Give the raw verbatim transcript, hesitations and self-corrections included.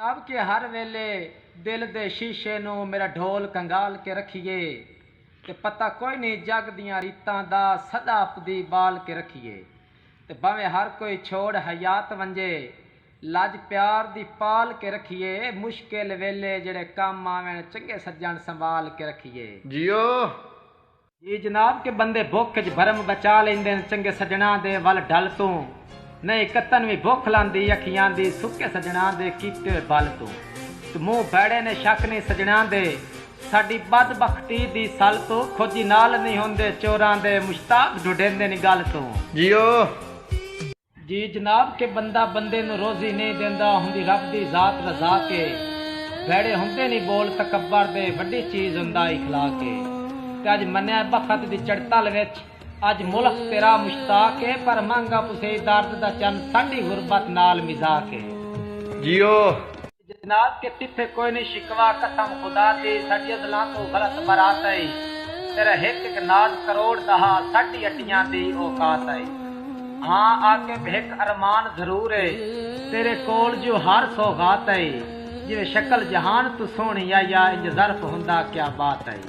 اب کے ہر ویلے دل دے شیشے نوں میرا ڈھول کنگال کے رکھیے، تے پتہ کوئی نہیں جگ دیاں ریتاں دا، سدا اپدی بال کے رکھیے۔ تے بھاویں ہر کوئی چھوڑ حیات ونجے، لج پیار دی پال کے رکھیے۔ مشکل ویلے جڑے کم آون، چنگے سجن سنبھال کے رکھیے۔ جیو۔ جی جناب، کہ بندے بکھ اچ بھرم بچا لیندن چنگے سجناں دے ول ڈھل توں۔ نہیں کتن وی بکھ لاندی اکھیاں دی، سکے سجناں دے کیتے ہوئے بل توں۔ تے منہ بھیڑے نے شک نہیں سجناں دے، ساڈی بد بختی دی سل توں۔ کھوجی نال نہیں ہوندے چوراں دے، مشتاق ڈھڈیندے نی گل توں۔ جیو۔ جی جناب، کہ بندہ بندے نوں روزی نہیں دیندا، ہوندی رب دی ذات رضا کے۔ بھیڑے ہوندے نی بول تکبر دے، وڈی چیز ہوندا اخلاق کے۔ تے اج منیا بخت دی چڑتل وچ، اج ملک تیرا مشتاق ہے، پر مانگا پسے درد دا چن ساڈی غربت نال مزاق ہے۔ جیو۔ جناب، کہ تتھے کوئی نہیں شکوا قسم خدا دی، ساڈی ازلاں توں غلط برات ہے۔ تیرا ہک ہک ناز کروڑ دا ہا، ساڈی اٹیاں دی اوقات ہے۔ ہاں عاقب، ہک ارمان ضرور ہے، تیرے کول جو ہر سوغات ہے۔ جویں شکل جہان توں سوہنی آئی آ، انج ظرف ہوندا کیا بات ہے۔